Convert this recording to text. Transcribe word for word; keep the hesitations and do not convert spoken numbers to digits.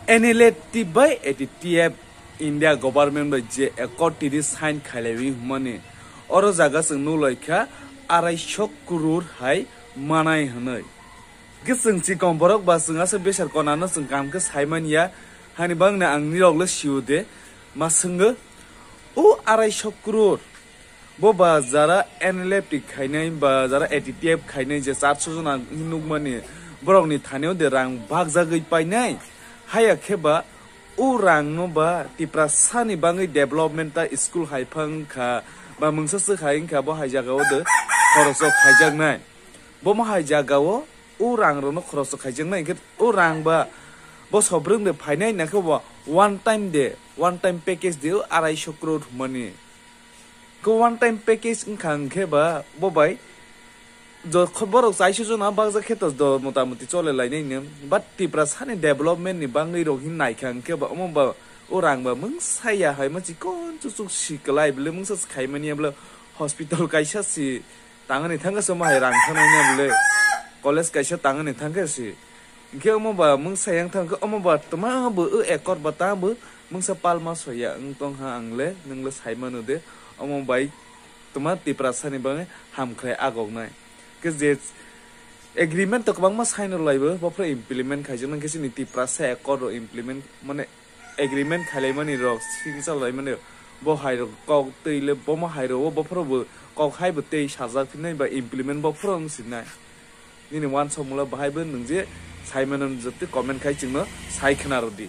N L F T bai A T T F India government bai je accord treaty sign khailaiwi hwnmani, oro jaga chwng nuklaikha arai sho crore hai manai hwnwi. Khe chwng chikon borok ba chwng aswk besar konano chwng kaham khe saimanya, hani bangni ang nirokle sio de, ma swngwi, o arai sho crore bo ba jara N L F T khainai ba jara A T T F khainai je charso jona nukmani, borokni thanio de rang bakjagwi painai, haya khe ba o rangno ba Tiprasani bangwi development ta school hai phang kha ba mungsa swk hai wngkha bo hai jagao de khoroso khaijaknai. Bo ma hai jagao o rang rokno khoroso khaijaknai, hwnkhe o rang ba bo sobrwng de phainai, nakhe bo one time de, one time package de o arai sho crore hwnmani. Ko one time package wngkha hwnkhe ba bo bai do kho-, borok chaisu jona bakjak khe to do motamoti chole lainai no. But Tiprasani development ni bangwi rok hin naikha hwnkhe ba omo ba o rang ba mungsa ya hai ma chikon chuchuk si kwlai bwle mungsa si khaimani ya bwle hospital kaisa si tangani thangkhe se omo hai rang thangnai bwle college kaisa tangani thangkhe se. Hwnkhe omo ba mungsa yang thangkhe omo ba tma bo o accord ba ta bo mungsa palma soya wng tongkha ang le, nwng le sai mano de, omo bai tma Tiprasani bagwi hamkrai agoknai. Khe je agreement to kwbangma sign rwlaibo, bophoro implement khaijaknai, khe chini Tiprasa accord rok implement, mane agreement khailaimani rok, signature laimani rok, bo hai rok kok twi le, bomo hai rok o bophoro bo kok hai bo tei sajak phinai ba implement bophoro wng sinai. Nini wansokmung le bahai bo nwng je sai mano, jotto comment khai chwngno sai khna rw di.